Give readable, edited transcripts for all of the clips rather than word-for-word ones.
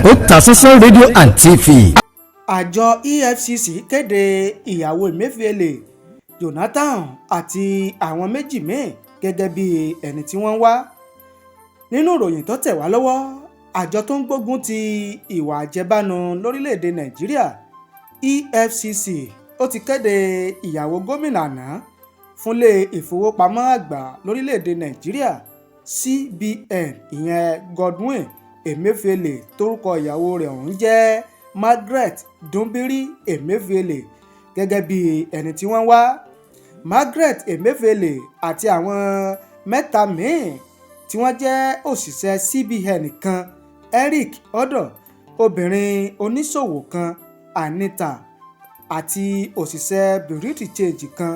Otasansan rédíò and TV. Àjọ EFCC kéde ìyàwó Emefiele, Jonathan àti àwọn méjì míín gẹ́gẹ́ bíi ẹni tí wọ́n ń wá. Nínú ìròyìn tó tẹ̀ wá lọ́wọ́, àjọ tó ń gbógun ti ìwà àjẹbánu lórílẹ̀‐èdè Nàìjíríà, EFCC, ó ti kéde ìyàwó gómìnà àná fúnlé ìfowópamọ́ àgbà lórílẹ̀‐èdè Nàìjíríà, CBN, ìyẹn Godwin Emefiele, tórúkọ ìyàwó rẹ̀ ọ̀hún jẹ́ Margaret Dumbiri Emefiele, gẹ́gẹ́ bí ẹni tí wọ́n ń wá. Margaret Emefiele àti àwọn mẹ́ta míín tí wọ́n jẹ́ òṣìṣẹ́ CBN kan, Eric Odo, obìnrin oníṣòwò kan, Anita, àti òṣìṣẹ́ bureau de change kan,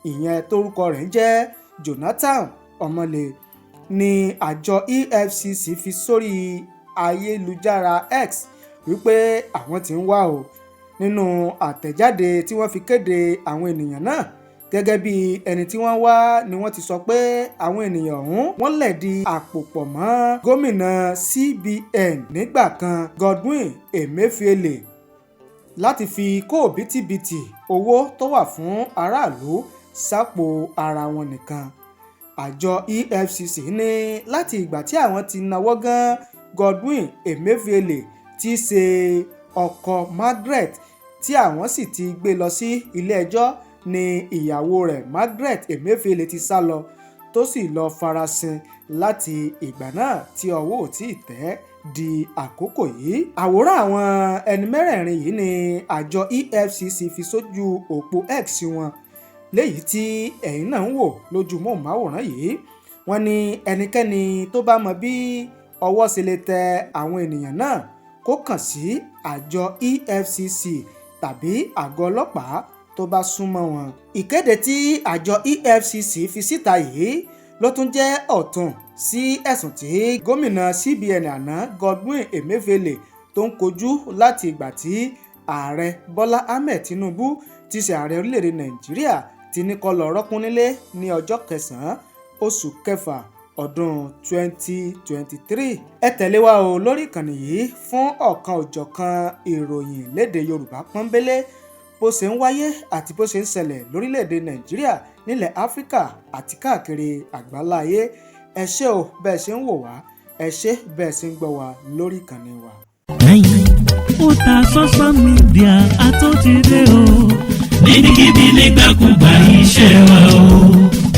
ìyẹn tórúkọ rẹ̀ ń jẹ́ Jonathan Omole, ní àjọ EFCC fi sórí ayélujára X wípé àwọn tí ń wá o. Nínú àtẹ̀jáde tí wọ́n fi kéde àwọn ènìyàn náà gẹ́gẹ́ bí ẹni tí wọ́n wá ni wọ́n ti sọ pé àwọn ènìyàn ọ̀hún, wọ́n lẹ̀dí àpò pọ̀ mọ́ gómìnà CBN nígbà kan, Godwin Emefiele, láti fi kó òbítíbitì owó tó wà fún aráàlú sápò ara wọn nìkan. Àjọ EFCC ní láti ìgbà tí àwọn ti náwó gan Godwin Emefiele, tí í ṣe ọkọ Margaret, tí àwọn sì ti gbé lọ sí ilé-ẹjọ́, ní ìyàwó rẹ̀ Margaret Emefiele ti sá lọ, tó sì lọ́ọ́ farasin láti ìgbà náà tí ọwọ́ ò tí ì tẹ̀ di àkókò yìí. Àwòrán àwọn ẹni mẹ́rẹ̀ẹ̀rin yìí ni àjọ EFCC fi sójú òpó X wọn, léyìí tí ẹ̀yin náà ń wò lójú móhùnmáwòrán yìí. Wọ́n ní ẹnikẹ́ni tó bá mọ bí ọwọ́ ṣe lè tẹ àwọn ènìyàn náà, kó kàn sí àjọ EFCC tàbí àgọ́ ọlọ́pàá tó bá súnmọ́ wọn. Ìkéde tí àjọ EFCC fi síta yìí ló tún jẹ́ ọ̀tun sí ẹ̀sùn tí gómìnà CBN àná, Godwin Emefiele, tó ń kojú láti ìgbà tí Ààrẹ Bọ́lá Ahmed Tinubu ti ṣe ààrẹ orílẹ̀-èdè Nàìjíríà ti ní kó lọ rọ́kùn nílé ní ọjọ́ kẹsàn-án oṣù kẹfà ọdún 2023. Ẹ tẹ̀lé wa o lórí ìkànnì yìí fún ọ̀kan òjọ̀kan ìròyìn lédè Yorùbá pọ́nbélé, bó ṣe ń wáyé àti bó ṣe ń ṣẹlẹ̀ lórílẹ̀-èdè Nàìjíríà, nílẹ̀ Áfíríkà àti káàkiri àgbáláyé. Ẹ ṣé o bẹ́ẹ̀ ṣe ń wò wá, ẹ ṣé bẹ́ẹ̀ ṣe ń gbọ́ wá lórí ìkànnì wa. Ẹ̀yin Otasansan Media, àtúntìdé o. Níbikíbi, nígbàkúgbà, iṣẹ́ wa o,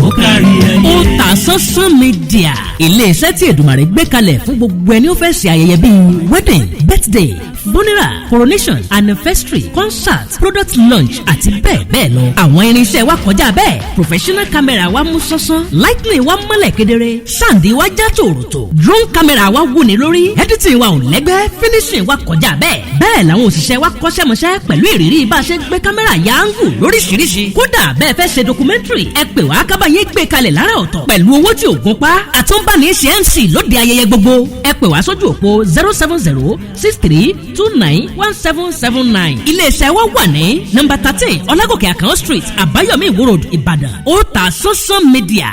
ó kárí ayé. Otasansan Media, iléeṣẹ́ tí Èdùmàrè gbé kalẹ̀ fún gbogbo ẹni ó fẹ́ ṣe ayẹyẹ bíi wedding, birthday, funeral, coronation, anniversary, concert, product launch àti bẹ́ẹ̀ bẹ́ẹ̀ lọ. Àwọn irinṣẹ́ wa kọjá bẹ́ẹ̀. Professional camera wa mú sánsan, lighting wa mọ́lẹ̀ kedere, sound wa já tòròtò, drone camera wa wúni lórí, editing wa ò lẹ́gbẹ́, finishing wa kọjá bẹ́ẹ̀. Bẹ́ẹ̀ làwọn òṣìṣẹ́ wa kọ́ṣẹ́mọṣẹ́ pẹ̀lú ìrírí bá a ṣe gbé kámẹ́rà ya angle lóríṣiríṣi. Kódà bẹ́ẹ̀ fẹ́ ṣe documentary, ẹ pè wá ká bá yín gbé kalẹ̀ lára ọ̀tọ̀ pẹ̀lú owó tí ò gún pa. Àtúnbáni ṣe MC lóde ayẹyẹ gbogbo. Ẹ pè wá sójú òpó 07063291779. Iléeṣẹ́ wa wà ní nọ́mbà 13, Ọlágòkè Àkànó Street, Àbáyọ̀mí, Ìwó Road, Ìbàdàn. Otasansan Media,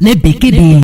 níbikíbi.